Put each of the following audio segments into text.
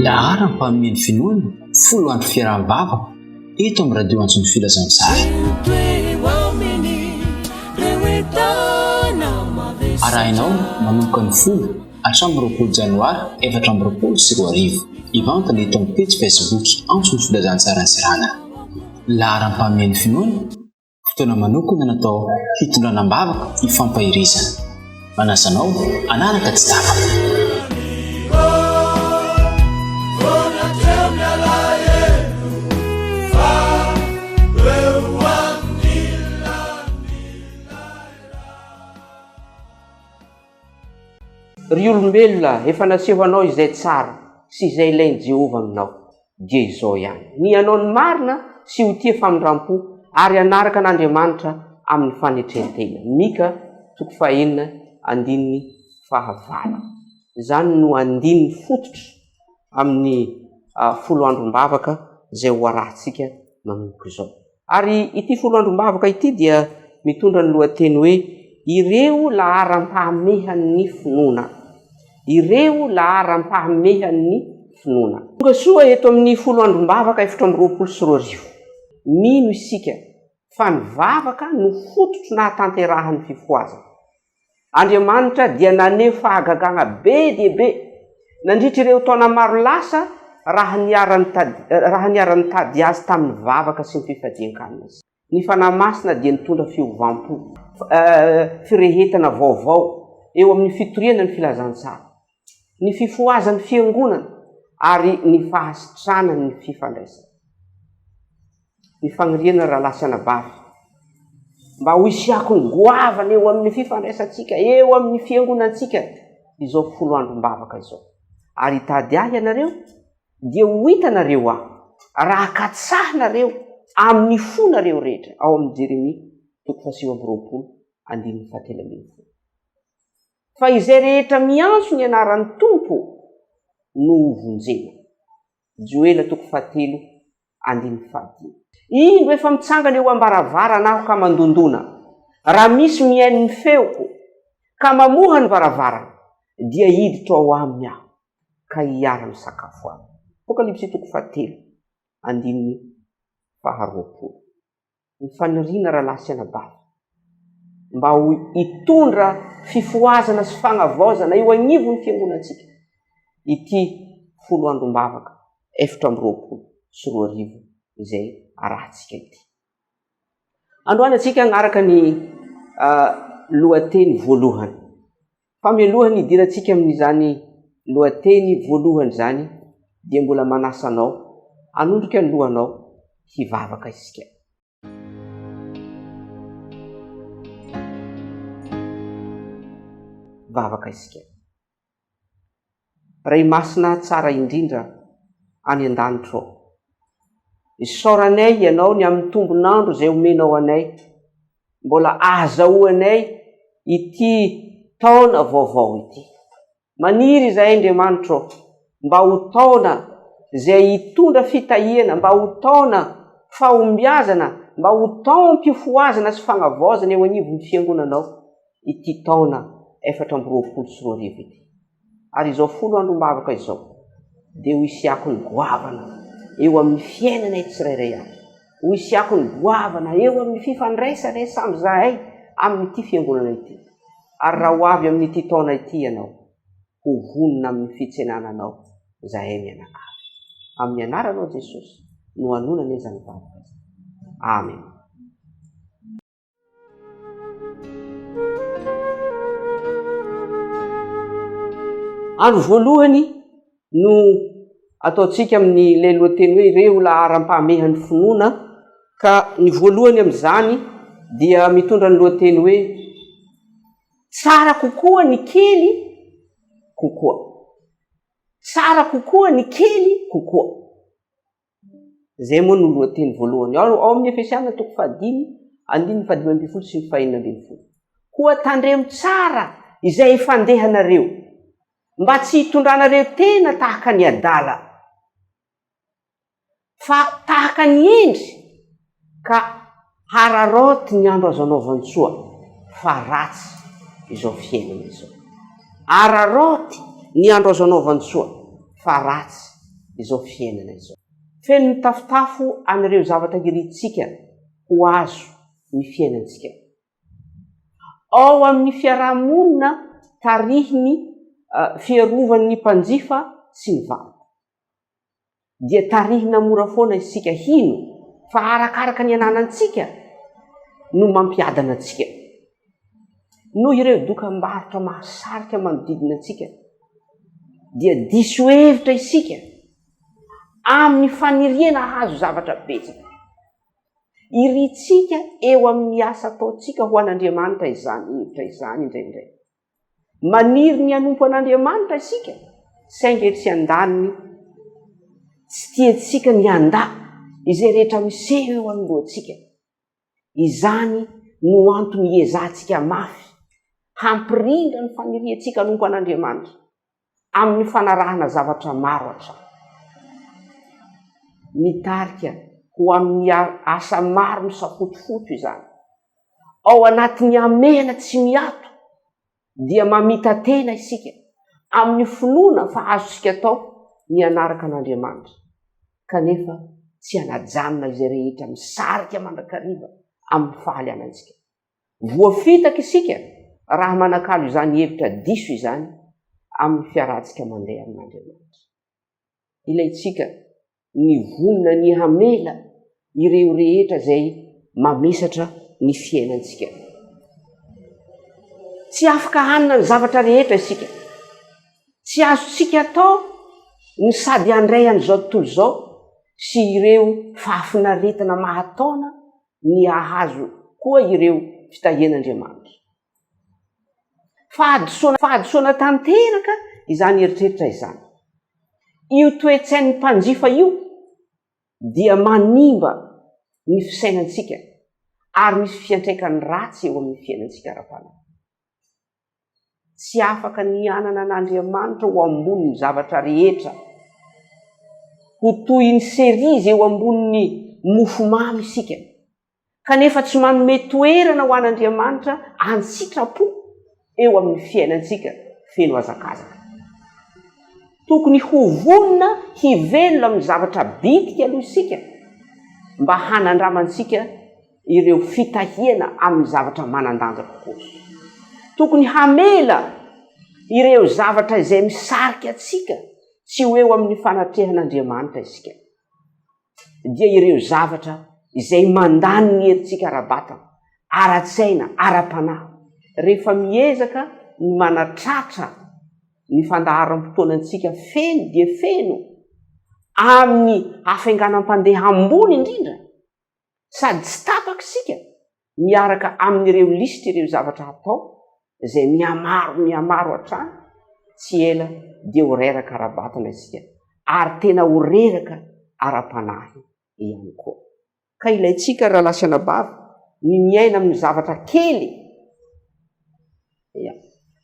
Laharam-pahamehana ny finoana, folo andro fiaraha-mivavaka eto amin'ny Radio Antson'ny Filazantsara. Arahinao manomboka ny folo hatramin'ny 20 janoary 2024. Hivantana eto amin'ny pejy Facebook Antson'ny Filazantsara Antsiranana. Laharam-pahamehana ny finoana, Fotoana manokana natao hitondrana am-bavaka hifampaherezana. Manasa anao hanaraka tsy tapaka. Ry olombelona, efa naseho anao izay tsara sy izay ilain'i Jehovah aminao. dia izao ihany, ny hanao ny marina sy ho tia famindram-po ary hanaraka an'Andriamanitra amin'ny fanetren-tena. Mika toko fahenina andininy fahavalo. Izany no andininy fototra amin'ny folo androm-bavaka izay ho arahantsika manomboka izao. Ary ity folo androm-bavaka ity dia mitondra ny lohateny hoe Ireo laharam-pahamehan'ny finoana. Ireo laharam-pahamehan'ny finoana. Tonga soa eto amin'ny folo androm-bavaka 2024. Mino isika fa ny vavaka no fototry nahatanterahan'ny fifohazana. Andriamanitra dia naneho fahagagana be dia be nandritra ireo taona maro lasa raha niara-nitady raha niara-nitady Azy tamin'ny vavaka sy ny fifadian-kanina isika. Ny Fanahy Masina dia nitondra fiovam-po, firehetana vaovao eo amin'ny fitoriana ny filazantsara, ny fifohazan'ny fiangonana ary ny fahasitranan'ny fifandraisana. Ny faniriana rahalahy sy anabavy mba ho hisy akony goavana eo amin'ny fifandraisantsika, eo amin'ny fiangonantsika izao folo androm-bavaka izao. Ary hitady ahy ianareo, dia ho hitanareo aho, raha katsahinareo amin'ny fonareo rehetra, ao amin'ny Jeremia toko fahasivy amby roapolo andininy fahatelo ambin'ny folo. Fa izay rehetra miantso ny anaran'ny Tompo no hovonjena. Joela toko fahatelo andininy fahadimy. Indro efa mitsangana eo am-baravarana aho ka mandondona. Raha misy mihaino ny feoko, ka mamoha ny varavarana, dia hiditra ao aminy aho, ka hiara-misakafo aminy. Apokalypsy toko fahatelo andininy faharoapolo. Ny faniriana rahalahy sy anabavy mba ho hitondra fifohazana sy fagnavaozana eo agnivon'ny fiangonantsika ity folo androm-bavaka 2024 izay arahantsika ity. Androany antsika hagnaraka ny lohateny voalohany. Fa mialohan'ny hidirantsika amin'izany lohateny voalohany izany dia mbola manasa anao hanondrika ny lohanao hivavaka isika. Vavaka isika. Ray Masina tsara indrindra any an-danitra ô. Isaoranay Ianao ny amin'ny tombon'andro izay omenao anay. Mbola ahazahoanay ity taona vaovao ity. Maniry izahay Andriamanitra ô, mba ho taona izay hitondra fitahiana, mba ho taona fahombiazana, mba ho taom-pifohazana sy fagnavaozana eo anivon'ny Fiangonanao ity taona 2024 ity. Ary izao folo androm-bavaka izao dia ho hisy akony goavana eo amin'ny fiainanay tsirairay avy. Ho hisy akony goavana eo amin'ny fifandraisanay samy zahay amin'ity fiangonana ity. Ary raha ho avy amin'ity taona ity ianao, ho vonona amin'ny fitsenana anao zahay mianakavy. Amin'ny anaranao Jesosy no anonana izany vavaka izany. Amen. Andro voalohany no ataontsika amin'ny ilay lohateny hoe ireo laharam-pahamehan'ny finoana ka ny voalohany amin'izany dia mitondra ny lohateny hoe tsara kokoa ny kely kokoa. Tsara kokoa ny kely kokoa. Izay moa no lohateny voalohany. Ao ao amin'ny Efesiana toko fahadimy, andininy fahadimy ambin'ny folo sy ny fahenina ambin'ny folo. Koa tandremo tsara izay fandehanareo, mba tsy hitondranareo tena tahaka ny adala, fa tahaka ny hendry, ka hararaoty ny andro azo anaovan-tsoa, fa ratsy izao fiainana izao. Araraoty ny andro azo anaovan-tsoa, fa ratsy izao fiainana izao. Feno mitafotafo an'ireo zavatra irintsika ho azo ny fiainantsika. Ao amin'ny fiaraha-monina tarihin'ny fiarovan'ny mpanjifa sy ny varotra, dia tarihina mora foana isika hino fa arakaraka ny ananantsika no mampiadana antsika. Noho ireo dokam-barotra mahasarika manodidina antsika, dia diso hevitra isika amin'ny faniriana hahazo zavatra betsaka. Irintsika eo amin'ny asa ataontsika ho an'Andriamanitra izany hevitra izany indraindray. Maniry ny hanompo an'Andriamanitra isika, saingy etsy andaniny, tsy tiantsika ny handà izay rehetra miseho eo anoloantsika. Izany no antony iezahantsika mafy hampirindra ny faniriantsika hanompo an'Andriamanitra. amin'ny fanarahana zavatra maro hatrany. Mitarika ho amin'ny asa maro misafotofoto izany. Ao anatin'ny hamehana tsy miato dia mamita-tena isika amin'ny finoana fa azontsika atao ny hanaraka an'Andriamanitra, kanefa tsy hanajanona izay rehetra misarika mandrakariva amin'ny fahalianantsika. Voafitaka isika raha manakalo izany hevitra diso izany amin'ny fiarahantsika mandeha amin'Andriamanitra. Ilaintsika ny vonona ny hamela ireo rehetra izay mamesatra ny fiainantsika. Tsy afaka hanana ny zavatra rehetra isika. Tsy azontsika atao ny sady handray an'izao tontolo izao sy ireo fahafinaretana mahataona ny hahazo koa ireo fitahian'Andriamanitra. Fahadisoana fahadisoana tanteraka izany eritreritra izany. Io toe-tsain'ny mpanjifa io dia manimba ny fisainantsika ary misy fiantraikany ratsy eo amin'ny fiainantsika ara-panahy. Tsy afaka ny hanana an'Andriamanitra ho ambonin'ny zavatra rehetra, ho toy ny serizy eo ambonin'ny mofomamy isika, kanefa tsy manome toerana ho an'Andriamanitra an-tsitrapo eo amin'ny fiainantsika feno hazakazaka. Tokony ho vonona hivelona amin'ny zavatra bitika aloha isika mba hanandramantsika ireo fitahiana amin'ny zavatra manan-danja kokoa. Tokony hamela ireo zavatra izay misarika antsika tsy ho eo amin'ny fanatrehan'Andriamanitra isika, dia ireo zavatra izay mandany ny herintsika ara-batana, ara-tsaina, ara-panahy. Rehefa miezaka ny manatratra ny fandaharam-potoanantsika feno dia feno amin'ny hafainganam-pandeha ambony indrindra, Sady tsy tapaka isika miaraka amin'ireo lisitra ireo zavatra hatao izay mihamaro mihamaro hatrany, tsy ela dia ho reraka ara-batana isika ary tena ho reraka ara-panahy ihany koa. Ka ilaintsika rahalahy sy anabavy ny miaina amin'ny zavatra kely. Ya.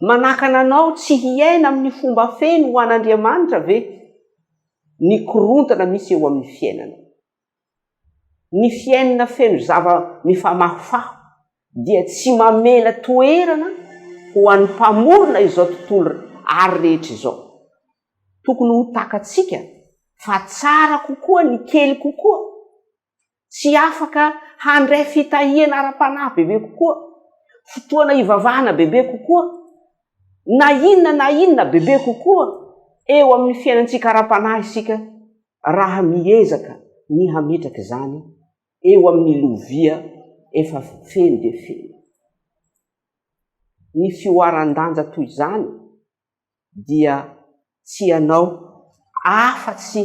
Manakana anao tsy hiaina amin'ny fomba feno ho an'Andriamanitra ve ny korontana misy eo amin'ny fiainanao? Ny fiainana feno zava-mifamahofaho dia tsy mamela toerana ho an'ny Mpamorona izao tontolo ary rehetra izao. Tokony ho takatsika fa tsara kokoa ny kely kokoa. Tsy afaka handray fitahiana ara-panahy bebe kokoa, fotoana hivavahana bebe kokoa, na inona na inona bebe kokoa eo amin'ny fiainantsika ara-panahy isika raha miezaka ny hametraka izany eo amin'ny lovia efa feno dia feno. Ny fihoaran-danja toy izany dia tsy hanao afa-tsy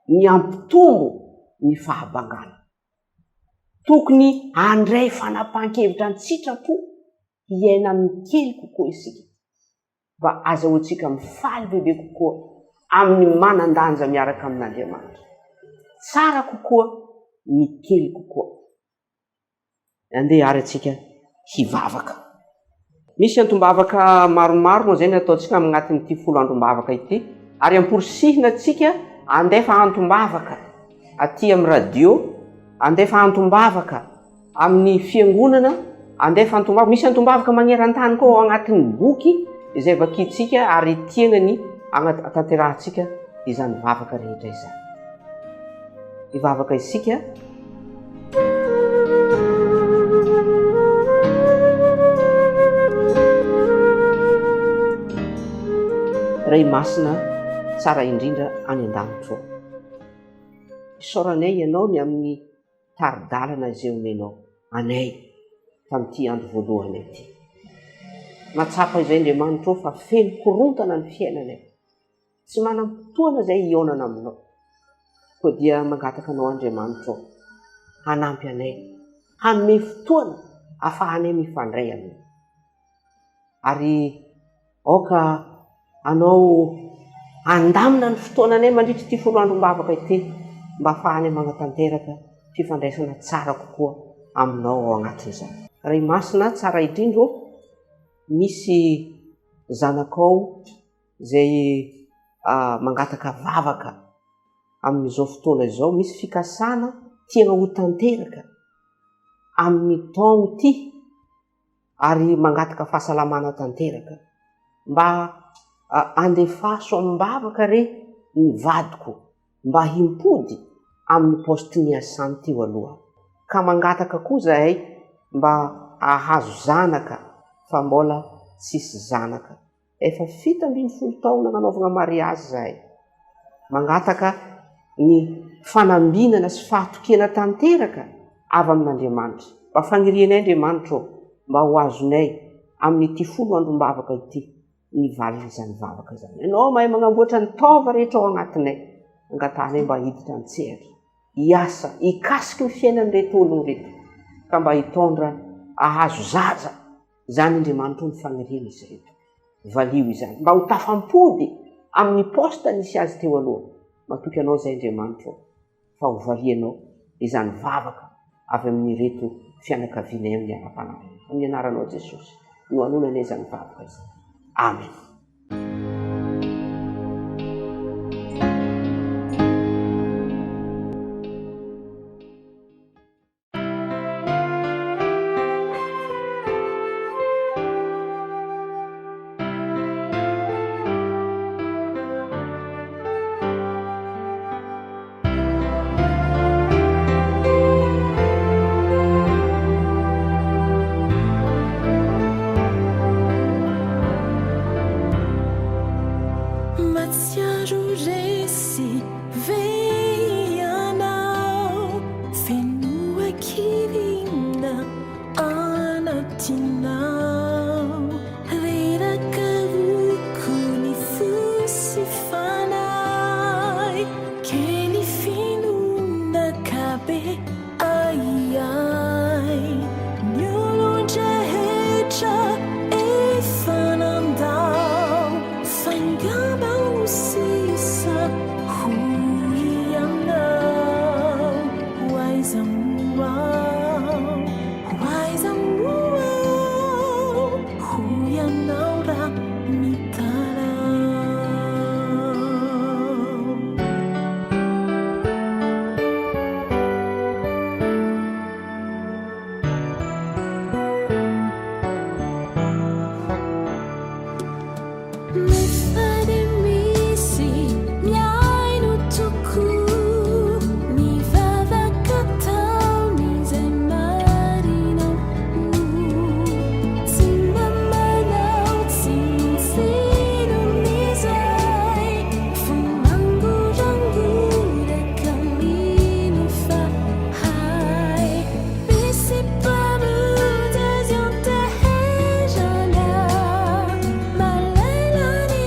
ny hampitombo ny fahabangana. Tokony handray fanapahan-kevitra an-tsitrapo hiaina amin'ny kely kokoa isika. mba azahoantsika mifaly bebe kokoa amin'ny manan-danja miaraka amin'Andriamanitra. Tsara kokoa ny kely kokoa. Andeha ary antsika hivavaka. Misy antom-bavaka maromaro moa izay ny ataontsika amin'anatin'ity folo androm-bavaka ity, ary amporisihina antsika andefa antom-bavaka aty amin'ny radio, andefa antom-bavaka Amin'ny fiangonana, andefa antombavaka, misy antombavaka magneran-tany koa ao agnatin'ny boky izay vakintsika ary tiana ny anatanterahantsika izany vavaka rehetra izany. Hivavaka isika. Ray masina tsara indrindra any an-danitra ô. Isaoranay ianao ny amin'ny tari-dalana izay omenao anay tamin'ity andro voalohany ity. Mahatsapa izay Andriamanitra ô fa feno korontana ny fiainanay. Tsy manam-potoana izay hihaonana aminao. Koa dia mangataka anao Andriamanitra ô, hanampy anay, hanome fotoana ahafahanay mifandray aminao. Ary aoka anao handamina ny fotoananay mandritra ity folo androm-bavaka ity mba ahafahanay manatanteraka fifandraisana tsara kokoa aminao ao anatin'izany. Ray Masina tsara indrindra ô, misy zanakao izay mangataka vavaka amin'izao fotoana izao, misy fikasana tiana ho tanteraka amin'ny taon ity ary mangataka fahasalamana tanteraka. Mba andefaso amim-bavaka re ny vadiko mba himpody amin'ny poste niasany teo aloha. Ka mangataka koa zahay mba hahazo zanaka fa mbola tsisy zanaka. Efa 17 taona nanaovana mariazy izahay. Mangataka ny fanambinana sy fahatokiana tanteraka avy amin'Andriamanitra. Mba fanirianay Andriamanitra ô, mba ho azonay amin'ity folo androm-bavaka ity ny valin'izany vavaka izany. Ianao mahay manamboatra ny taova rehetra ao anatinay. Angatahanay mba hiditra an-tsehatra, hiasa, hikasiky ny fiainan'ireto olona ireto, ka mba hitondra hahazo zaza. Izany Andriamanitra o ny faniriana izy ireto. Valio izany. Mba ho tafampody amin'ny poste nisy azy teo aloha. Matoky anao izay Andriamanitra o, fa ho valianao izany vavaka avy amin'ireto fianakavianay amin'ny ara-panahy. Amin'ny anaranao Jesosy no anonanay izany vavaka izany. Amen. Matsiaro resy ve ianao? Feno hakivina anatinao. Reraka roko ny fo sy fanahy. Kely finoana ka be ahiahy. Ny olon-drehetra efa nandao. Fa angamba ho sisa ho ianao. Ho aiza moa aho? Ho aiza moa aho? Hoy ianao raha mitaraho. Nefa dia misy mihaino tokoa ny vavaka ataon'izay marina am-po. Tsy mba manao tsinontsinona izay fo mangorangoraka mino fa hay. Misy mpamonjy azy anteherana. Mahalala ny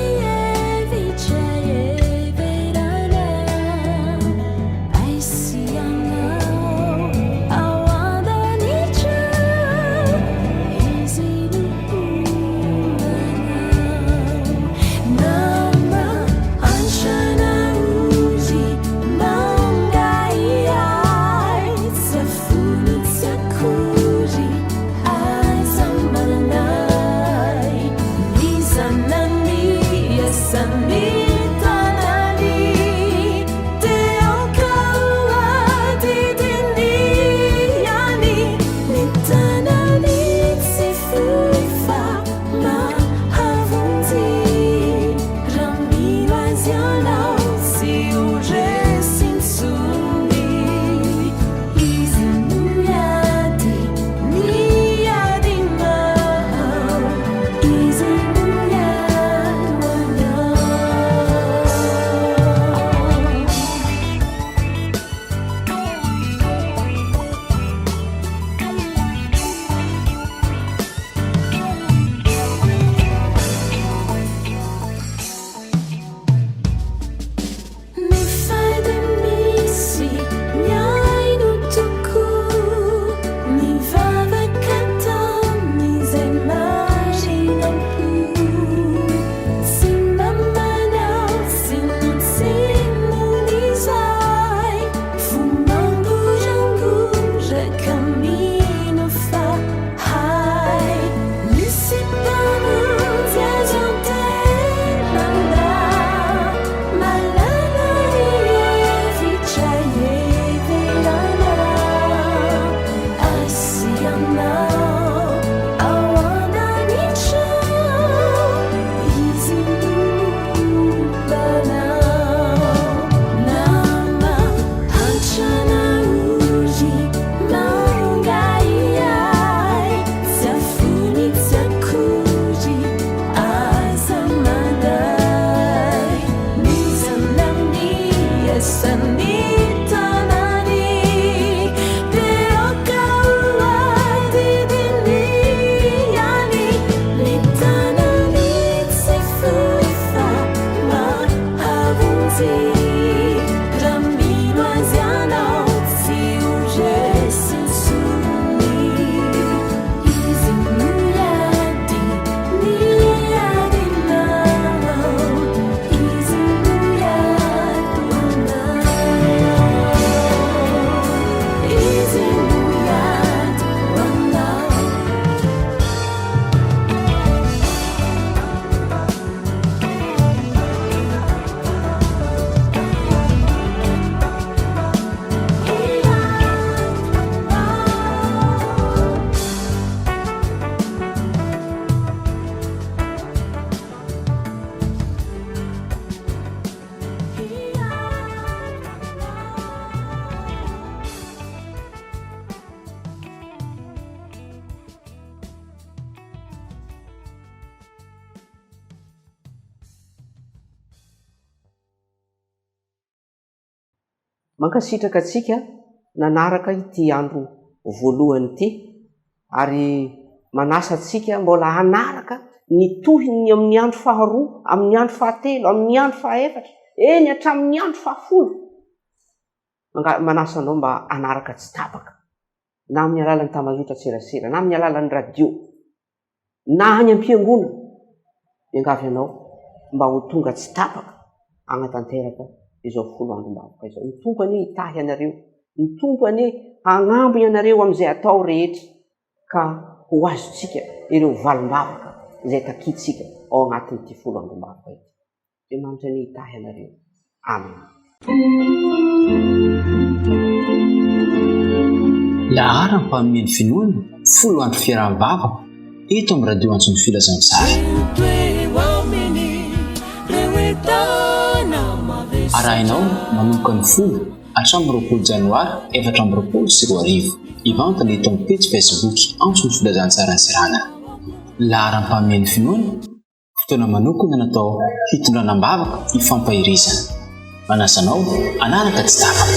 Mankasitraka antsika nanaraka ity andro voalohany ity ary manasa antsika mbola hanaraka ny tohiny amin'ny andro faharoa, amin'ny andro fahatelo, amin'ny andro fahaefatra, eny hatramin'ny andro fahafolo. Manasa anao mba hanaraka tsy tapaka na amin'ny alalan'ny tambazotran-tserasera na amin'ny alalan'ny radio na any am-piangonana. Miangavy anao mba ho tonga tsy tapaka hanatanteraka izao folo androm-bavaka izao. Ny Tompo anie hitahy anareo, ny Tompo anie hagnambiny anareo amin'izay atao rehetra ka ho azontsika ireo valim-bavaka izay takintsika ao anatin'ity folo androm-bavaka ity. Andriamanitra anie hitahy anareo. Amen. Laharam-pahamehana ny finoana, folo andro fiaraha-mivavaka eto amin'ny Radio Antson'ny Filazantsara. Arahinao manomboka ny folo hatramin'ny 20 janoary 2024. Hivantana eto amin'ny pejy Facebook Antson'ny Filazantsara Antsiranana. Laharam-pahamehana ny finoana, Fotoana manokana natao hitondrana am-bavaka hifampaherezana. Manasa anao hanaraka tsy tapaka.